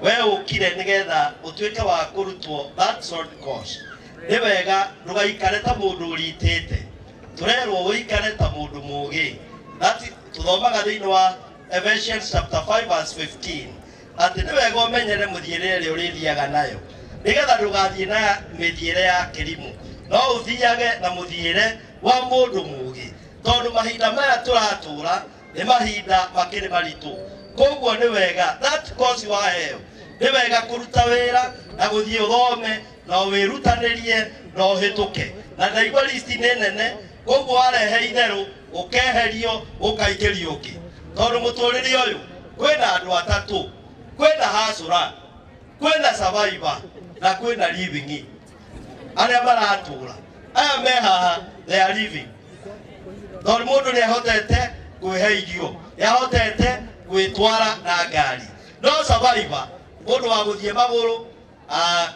We ũkire nĩgetha ũtuĩke wa kũrutwo that short course. Nĩ wega ndũgaikare ta mũndũ ũritĩte, tũrerwo ũikare ta mũndũ mũgĩ. That tũthomaga thĩinĩ wa Ephesians chapter 5 verse 15 atĩ nĩ wega ũmenyere mũthiĩre ĩrĩa ũrĩthiaga nayo nĩgetha ndũgathiĩ na mĩthiĩre ya kĩrimũ, no ũthiage na mũthiĩre wa mũndũ mũgĩ, tondũ mahinda maya tũratũra nĩ mahinda makĩrĩ maritũ. Koguo nĩ wega that course waheo, nĩ wega kũruta wĩra na gũthiĩ ũthome na wĩrutanĩrie na ũhĩtũke. Na ndaigua list nĩ nene, koguo warehe itherũ ũkeherio ũkaingĩrio ũngĩ, tondũ mũtũrĩre ũyũ kwĩna andũ atatũ: kwĩna hustler, kwĩna survivor na kwĩna living. Arĩa maratũra aya me haha, they are living, tondũ mũndũ nĩ ahotete kwĩhe irio, nĩ ahotete gwĩtwara na ngari. No survivor, mũndũ wa gũthiĩ magũrũ,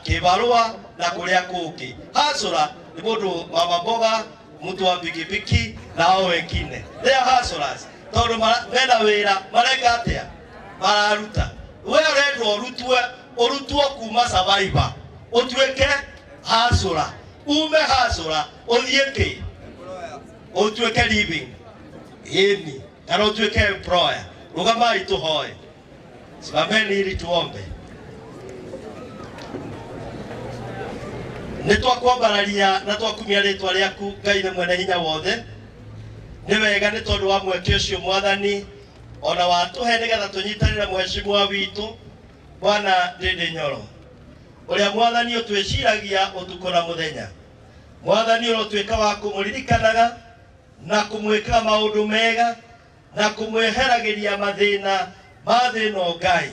kĩbarũa na kũrĩa kũngĩ. Hustler nĩ mũndũ mama mboga, mtu wa pikipiki na hao wengine, they are hustlers, tondũ mena wĩra mareka atĩa, mararuta. We ũrendwo ũrutwe, ũrutwo kuma survivor ũtuĩke hustler, ume hustler ũthiĩ kĩ, ũtuĩke living, ĩni, kana ũtuĩke employer. Rũgamai tũhoe. Simameni ili tuombe. Nĩ twakwambararia na twakumia rĩtwa rĩaku, Ngai nĩ mwene hinya wothe. Nĩ wega nĩ tondũ wa mweke ũcio, Mwathani, ona watũhe nĩgetha tũnyitanĩre mheshimiwa witũ Bwana Ndindi Nyoro, ũrĩa, Mwathani, ũtwĩciragia ũtukũ na mũthenya. Mwathani, ũrotuĩka wa kũmũririkanaga na kũmwĩkaga maũndũ mega na kũmweheragĩria mathĩna ma thĩ ĩno. Ngai,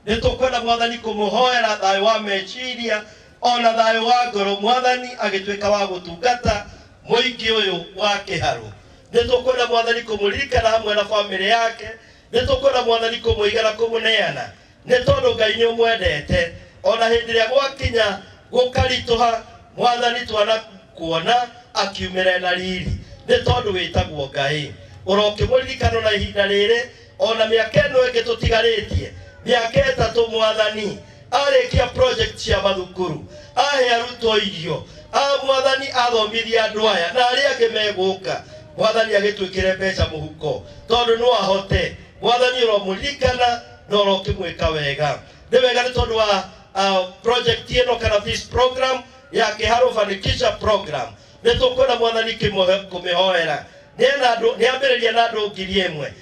nĩ tũkwenda, Mwathani, kũmũhoera thayũ wa meciria ona thayũ wa ngoro, Mwathani, agĩtuĩka wa gũtungata mũingĩ ũyũ wa Kĩharũ. Nĩ tũkwenda, Mwathani, kũmũririkana hamwe na bamĩrĩ yake. Nĩ tũkwenda, Mwathani, kũmũiga na kũmũneana, nĩ tondũ Ngai nĩ ũmwendete. Ona hĩndĩ ĩrĩa gwakinya gũkaritũha, Mwathani, twana kuona akiumĩra na riri, nĩ tondũ wĩtagwo Ngai. Ũrokĩmũririkana na ihinda rĩrĩ ona mĩaka ĩno ĩngĩ tũtigarĩtie, mĩaka 3, Mwathani, arĩkia project cia mathukuru, ahe arutwo irio, a Mwathani, athomithia andũ aya na arĩa angĩ megũka, Mwathani, agĩtwĩkĩre mbeca mũhuko, tondũ no ahote. Mwathani, ũromũririkana na ũrokĩmwĩka wega. Nĩ wega nĩ tondũ wa project ĩno kana this program ya Kĩharũ Fanikisha program. Nĩ tũkwenda, Mwathani, kũmĩhoera. Nĩ ambĩrĩria na andũ 1200.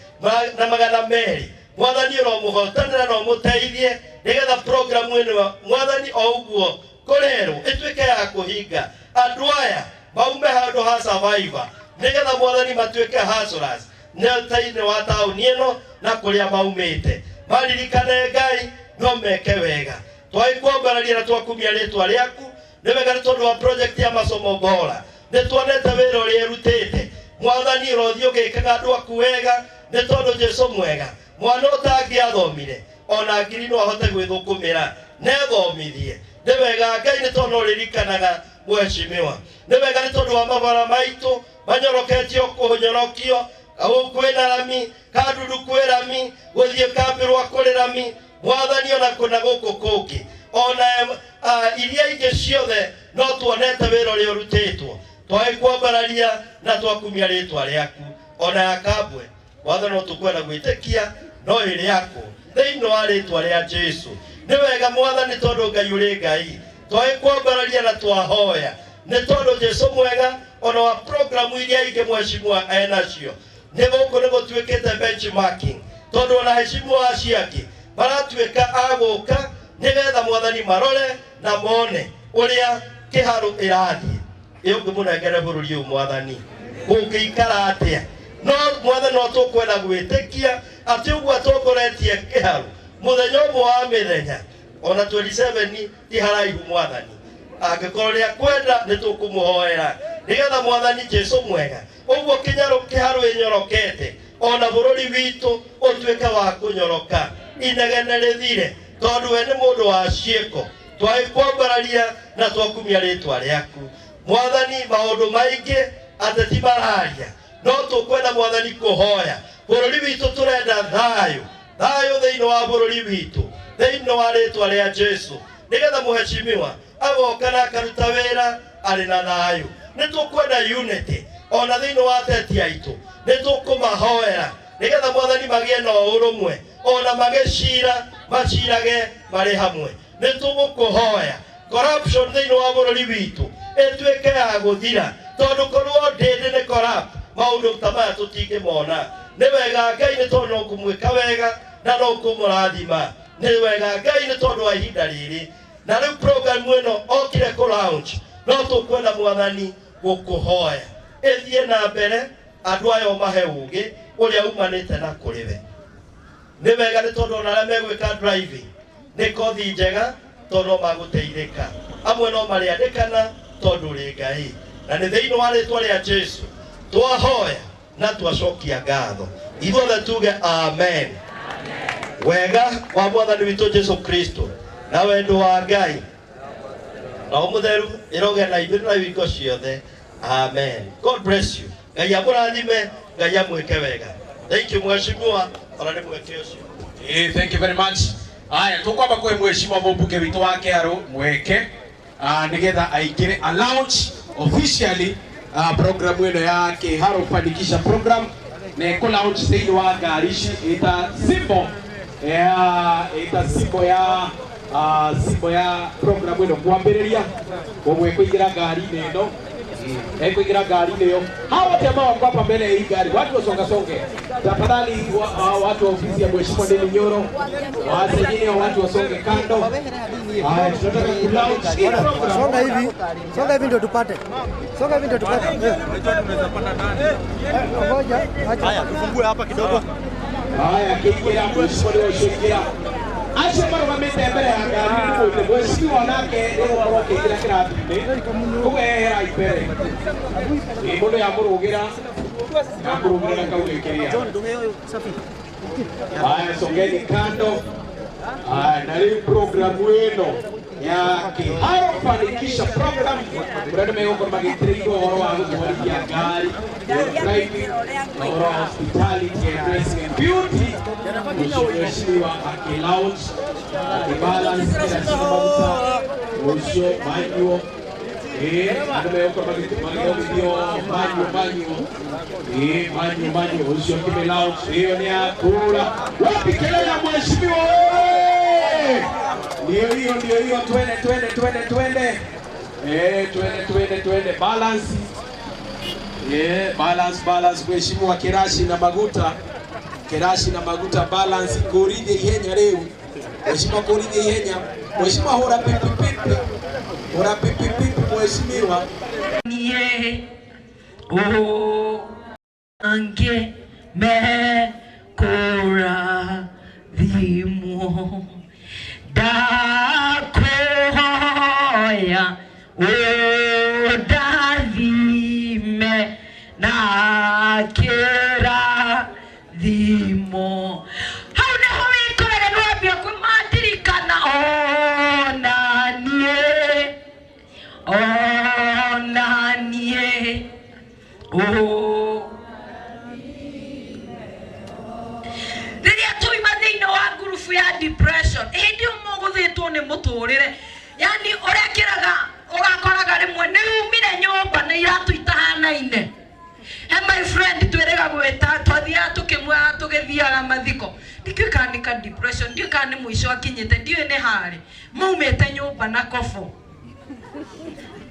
Mwathani, ũromũhotanĩra na ũmũteithie nĩgetha programu ĩno, Mwathani, o ũguo kũrerwo ĩtuĩke ya kũhinga, andũ aya maume handũ ha survivor nĩgetha, Mwathani, matuĩke hustlers nĩ thĩinĩ wa taũni ĩno na kũrĩa maumĩte. Maririkane, Ngai, no meke wega. Twagĩkwambararia na twakumia rĩtwa rĩaku. Nĩ wega nĩ tondũ wa project ya masomo bora. Nĩ tuonete wĩra ũrĩa ĩrutĩte. Mwathani, ũrothiĩ ũgĩkaga andũ aku wega, nĩ tondũ Jesu mwega, mwana ũtangĩathomire ona ngiri no ahote gwĩthũkũmĩra nethomithie. Nĩ wega, Ngai, nĩ tondũ ũririkanaga mheshimiwa. Nĩ wega nĩ tondũ wa mabara maitũ manyoroketio kũnyorokio. Gũkũ kwĩna rami, Kandudu kwĩ rami, gũthiĩ Kambĩrwa kũrĩ rami, Mwathani, ona kũna gũkũ kũngĩ, ona iria ingĩ ciothe no tuonete wĩra ũrĩa ũrutĩtwo. Twagĩkwambararia na twakumia rĩtwa rĩaku. Ona ya Kambwe, Mwathani, no tũkwenda gwĩtĩkia no ĩrĩ yakwo thĩinĩ wa rĩtwa rĩa Jesu. Nĩ wega, Mwathani, tondũ Ngai ũrĩ Ngai. Twagĩkwambararia na twahoya nĩ tondũ Jesu mwega, ona wa programu iria ingĩ mheshimiwa enacio. Nĩ gũkũ nĩ gũtuĩkĩte benchmarking, tondũ ona heshimiwa acio angĩ maratuĩka a gũka nĩgetha, Mwathani, marore na mone ũrĩa Kĩharũ ĩrathiĩ. Ĩ ũngĩmũnengere bũrũri ũyũ, Mwathani, kũngĩikara atĩa? No Mwathani, no tũkwenda gwĩtĩkia atĩ ũguo atongoretie Kĩharũ, mũthenya ũmwe wa mĩthenya, ona 27 ti haraihu, Mwathani angĩkorwo nĩ akwenda, nĩ tũkũmũhoera nĩgetha, Mwathani Jesu mwega, ũguo kĩnyarũ Kĩharũ ĩnyorokete, ona bũrũri witũ ũtuĩke wa kũnyoroka, inegene rĩthire, tondũ we nĩ mũndũ wa ciĩko. Twagĩkwambararia na twakumia rĩtwa rĩaku, Mwathani. Maũndũ maingĩ ateti mararia, no tũkwenda, Mwathani, kũhoya bũrũri witũ. Tũrenda thayũ. Thayũ thĩinĩ wa bũrũri witũ, thĩinĩ wa rĩtwa rĩa Jesu, nĩgetha mũheshimiwa agoka na akaruta wĩra arĩ na thayũ. Nĩ tũkwenda unity ona thĩinĩ wa ateti aitũ, nĩ tũkũmahoera nĩgetha Mwathani magĩe na ũrũmwe, ona magĩcira macirage marĩ hamwe. Nĩ tũgũkũhoya corruption thĩinĩ wa bũrũri witũ ĩtuĩke ya gũthira, tondũ korwo ndĩndĩ nĩ corrupt maũndũ ta maya tũtingĩmona. Nĩ wega Ngai, nĩ tondũ no kũmwĩka wega na no kũmũrathima. Nĩ wega Ngai, nĩ tondũ wa ihinda rĩrĩ na rĩu program ĩno okire kũ launch, no tũkwenda Mwathani gũkũhoya ĩthiĩ na mbere, andũ aya ũmahe ũgĩ ũrĩa umanĩte na kũrĩ we. Nĩ wega, nĩ tondũ ona arĩa megwĩka driving nĩ kothi njega, tondũ no magũteithĩka, amwe no marĩandĩkana tondũ ũrĩ Ngai. Na nĩ thĩinĩ wa rĩtwa rĩa Jesu twahoya na twacokia ngatho, ithuothe tuge amen. Wega wa Mwathani witũ Jesu Kristo na wendo wa Ngai Roho Mũtheru ĩroge na ithuĩ na hingo ciothe. Amen. God bless you. Ngai amũrathime, Ngai amwĩke wega. Thank you, mheshimiwa, ona nĩ mweke ũcio. Thank you very much. Aya, tukwamba kwe mheshimiwa mũmbunge witũ wa Kĩarũ mweke nigetha aingĩre a launch officially program ĩno ya Kĩharo Fanikisha program, na ĩkũ launch thĩinĩ wa ngari ici ĩta symbol ya ĩta symbol ya symbol ya program ĩno kwambĩrĩria. Koguo ĩkũingĩra ngari-inĩ ĩno, ĩkũingĩra ngari-inĩ ĩyo. Hawa wote ambao wako hapa mbele ya hii gari, watu wasongasonge tafadhali. Watu wa ofisi ya Mheshimiwa Ndindi Nyoro wasaidie watu wasonge kando. Haya, tunataka ku launch hii program. Songa hivi, songa hivi ndio tupate. Songa hivi ndio tupate. Ngoja, acha. Haya, tufungue hapa kidogo. Haya, kĩingĩra mheshimiwa nĩwe ũcio ingĩra. Acio marũgamĩte mbere ya ngari nĩ mũte mheshimiwa nake nĩgũkorwo akĩingĩra kĩrathi-inĩ, koguo eherai mbere. Ĩ, mũndũ yamũrũgĩra yamũrũgĩra na kaugĩkĩria. Haya, songeni kando. Haya, na rĩu programu ĩno ya Kĩharo Fanikisha program, kũrĩa andũ megũkorwo magĩtĩrĩirwo ũhoro wa gũtwarithia ngari, driving, na ũhoro wa hospitality and dressing and beauty. Ũcio mheshimiwa akĩ-launch, akĩ-balance kĩraci na maguta ũcio manual. Ĩ, andũ megũkorwo magĩthomithio manual manual. Ĩ, manual manual, ũcio akĩmĩ-launch ĩyo nĩ ya kũra. Wapi kelele ya mheshimiwa wewe? Ndio hiyo, ndio hiyo, twende, twende, twende, twende. Twende, twende, twende, balance. Balance, balance, mheshimiwa kirashi na maguta. Kirashi na maguta, balance, kũrithia ihenya rĩu. Mheshimiwa kũrithia ihenya. Mheshimiwa hũra pipi pipi. Hũra pipi pipi, mheshimiwa. Niĩ angĩ mekũrathimwo, ndakũhoya ũndathime na kĩrathimo. Hau nĩho wĩkoraga nĩwambia kwĩmandirikana, ona niĩ, ona niĩ oh. Rĩrĩa tũima thĩinĩ wa ngurubu ya depression, hĩndĩ ĩyo mũgũthĩtwo nĩ mũtũrĩre, yani ũrĩa kĩraga ũgakoraga rĩmwe nĩ umire nyũmba na iratũ itahanaine. He my friend twĩrĩga gwĩta, twathiaga tũkĩmuoyaga tũgĩthiaga mathiko, ndikĩũĩ kana nĩ ka depression, ndiũĩ kana nĩ mũico akinyĩte, ndiũĩ nĩ harĩ maumĩte nyũmba na kobo,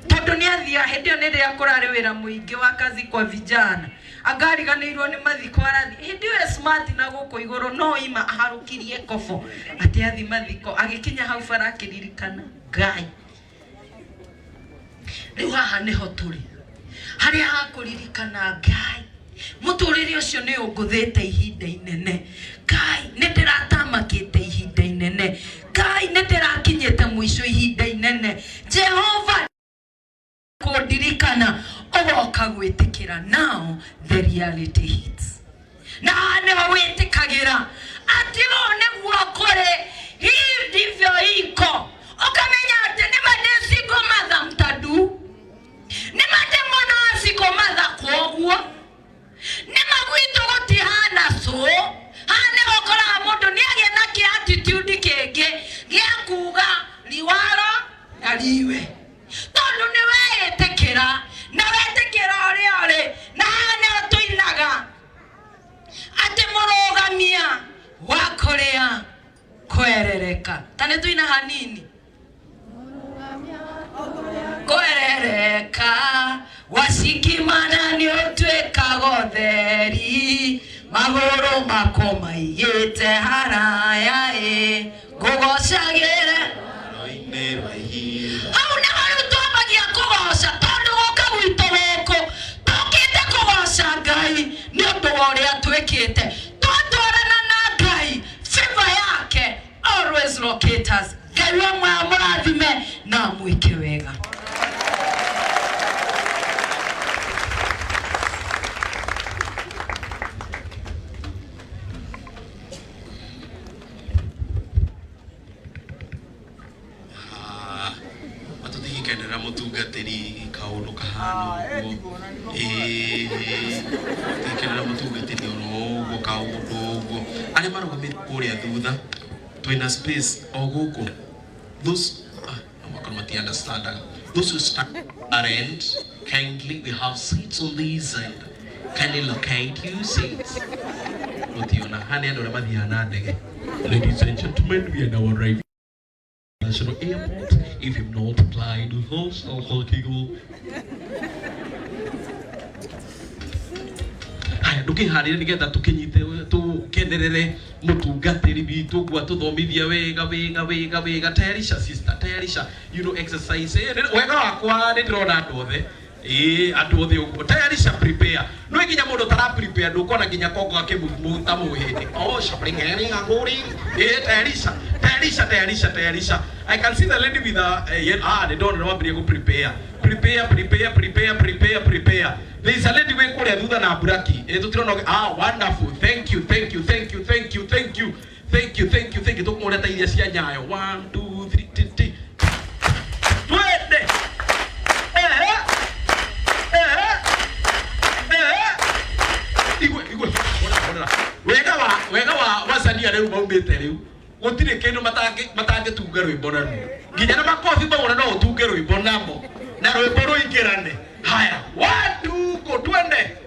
tondũ nĩ athiaga hĩndĩ ĩyo nĩ rĩrĩa kũrarĩ wĩra mũingĩ wa kazi kwa vijana, angariganĩirwo nĩ mathiko arathi hĩndĩ ĩyo e smart na gũkũ igũrũ, no ima aharũkirie kobo atĩ athi mathiko, agĩkinya hau bara akĩririkana Ngai. Rĩu haha nĩho tũrĩ harĩa hakũririkana Ngai, mũtũrĩre ũcio nĩ ũngũthĩte ihinda inene. Ngai, nĩ ndĩratamakĩte ihinda inene. Ngai, nĩ ndĩrakinyĩte mũico ihinda inene. Jehova kũndirikana, ũgoka gwĩtĩkĩra. Now the reality hits, na haha nĩho wĩtĩkagĩra atĩ ũũ nĩguo kũrĩ, hii ndivyo iko, ũkamenya atĩ nĩma ndĩ single mother mtadu, nĩma ndĩ mwana wa single mother, kwoguo nĩma gwitũ gũtihana. So haha nĩho ũkoraga mũndũ nĩ Kĩngĩ gĩa kuga liwalo na liwe, tondũ nĩ weĩtĩkĩra na wetĩkĩra ũrĩa ũrĩ. Na haha nĩho tũinaga atĩ mũrũgamia wa kũrĩa kwerereka. Ta nĩ tũina hanini kwerereka wacikimana nĩ ũtuĩkaga ũtheri, magũrũ mako maigĩte haraya ĩ ngũgocagĩre hau. Nĩho rĩu twambagia kũgoca, tondũ gũka gwitũ gũkũ tũkĩte kũgoca Ngai nĩ ũndũ wa ũrĩa twĩkĩte. Twatwarana na Ngai, favor yake always locate us. Ngai wa muoyo mũrathime na mwĩke wega. Matũtigĩkenera mũtungatĩri kaũndũ kahana ũguo, ĩĩ, mũtungatĩri oro ũguo kaũndũ ũguo. Arĩa marũgamĩte kũrĩa thutha, twĩna space o gũkũ. Those, ah, no makorwo mati understandaga. Those who stand at end, kindly, we have seats on this end, kindly locate your seats. Mũtiona haha nĩ andũ arĩa mathiaga na ndege. Ladies and gentlemen, we are now arriving National Airport. If you've not applied with us, I'll haya ndũkĩharĩre nĩgetha tũkĩnyite tũkenerere mũtungatĩri witũ ũguo atũthomithia wega wega wega wega. Tayarisha, sister, tayarisha. You know exercise. Wega wakwa nĩ ndĩrona andũ othe, ĩĩ, andũ othe ũguo. Tayarisha, prepare. No nginya mũndũ tara prepare, ndũkona nginya kongo akĩmuta mũhĩndĩ. Oh, shopping nguri. Tayarisha, tayarisha, tayarisha, tayarisha. I can see the lady with the ah, nĩ ndona nĩ wambĩrĩria gũ prepare, prepare, prepare, prepare, prepare, prepare. There is a lady wĩ kũrĩa thutha na buraki. Tũtirona. Ah, wonderful. Thank you, thank you, thank you, thank you, thank you, thank you, thank you, thank you. Tũkũrĩa ta iria cia nyayo. One, two, three, ti ti, twende. Ehe, ehe, ehe, igwe igwe, ona ona wega wa wasania rĩu maumĩte rĩu gũtirĩ kĩndũ matangĩtunga rwĩmbo naruo, nginya na makobi mauna no ũtunge rwĩmbo namo na rwĩmbo rũingĩrane. Haya, watuko, twende.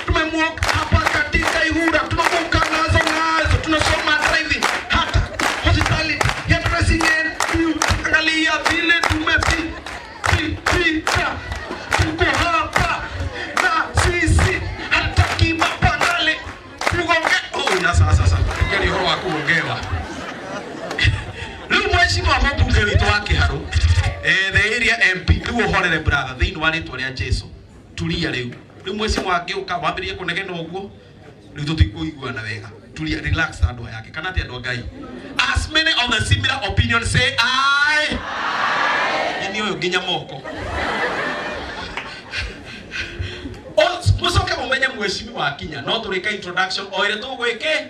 Tumemwoka hapa katika Ihura, tunavuka nazo nazo, tunasoma driving, hata hospitality, hairdressing and beauty. Angalia vile tumepita, tuko hapa na sisi hata kimapangale kugonge. Oh, ya sasa sasa, ngeri ũhoro wa kugongewa. Rĩu mheshimiwa mũmbunge witũ wa Kĩharũ, the area MP, rĩu ũhorere brother, thĩinĩ wa rĩtwa rĩa Jesu, tulia rĩu. Rĩu mheshimiwa angĩũka wambĩrĩrie kũnegena ũguo, rĩu tũtikũiguana wega. Tulia, relax. Andũ aya ake kana atĩ andũ a Ngai, as many of the similar opinion say aye. Ini ũyũ nginya moko. Mũcoke mũmenye mheshimiwa akinya no tũrĩke introduction o ĩrĩa tũgwĩke.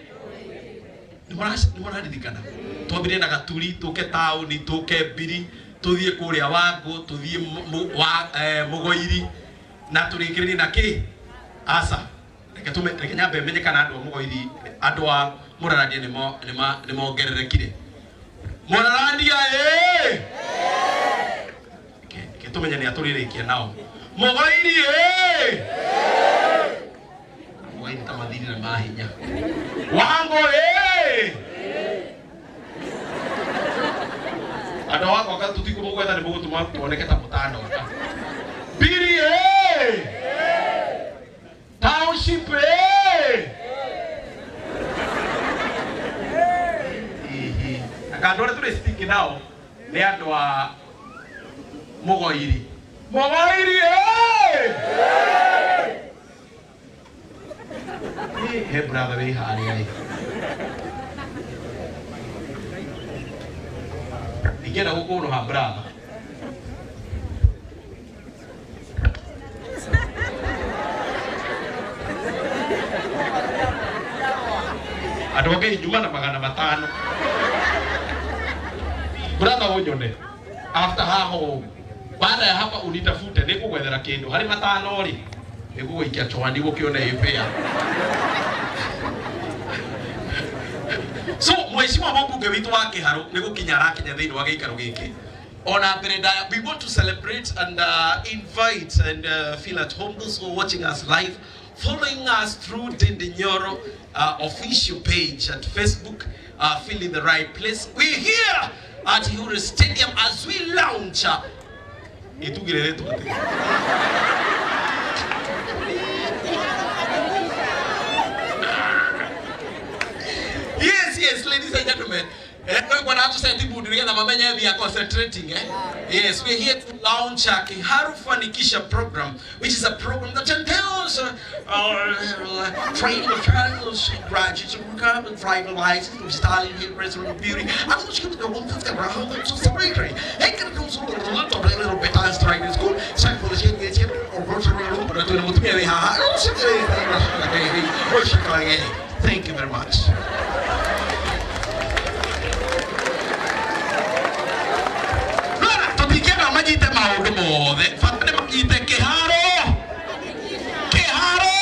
Nĩ mũraririkana twambire na Gaturi, tũke taũni, tũke Mbiri, tũthiĩ kũrĩa Wangũ, tũthiĩ Mũgoiri na tũrĩkĩrĩrie na kĩ aca. Reke nyambe menye kana andũ a Mũgoiri, andũ a Mũrarandia nĩ mongererekire. Mũrarandia ĩ, reke tũmenye nĩ atũrĩrĩkia nao. Mũgoiri ĩ, Mũgoiri ta mathirire mahinya. Wangũ ĩ, andũ a Wangũ anga tũtikũmũgweta nĩ mũgũtũma tuoneke ta mũtanoka. Mbiri ĩ, township ĩ. Hihi anga andũ arĩa tũrĩ stick nao nĩ andũ a Mũgoiri. Mũgoiri ĩ. He brother wĩ harĩa ĩ, ingĩenda gũkũrũha brother. Andũ angĩ nyuma na 500. Brother, ũnyone after haha ũũ, baada ya hapa unitafute, nĩngũgwethera kĩndũ harĩ 500 rĩ, nĩngũgũikia chwani gũkĩone ĩ fair. So Mheshimiwa mũmbunge witũ wa Kĩharũ nĩ gũkinya arakinya thĩinĩ wa gĩikaro gĩkĩ. Ona mbere ndaya, we want to celebrate and invite and feel at home those who are watching us live, following us through Ndindi Nyoro official page at Facebook, feel in the right place. We're here at Ihuru Stadium as we launch itugire rĩtwa atĩa? Yes, ladies and gentlemen. No kwa na tuseti budi nĩgetha mamenye we are concentrating, eh? Yes, we're here to launch a Kiharu Fanikisha program, which is a program that entails training of travelers, graduates who come and drive license, of styling, hairdresser, and beauty. And also the one that's got a to celebrate. Hey, can go so little little bit as training school. Sign for the Thank you very much. Rora, tũtingĩenda manyite maũndũ mothe, bata nĩ manyite kĩharo kĩharo.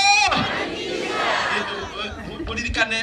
Mũririkane.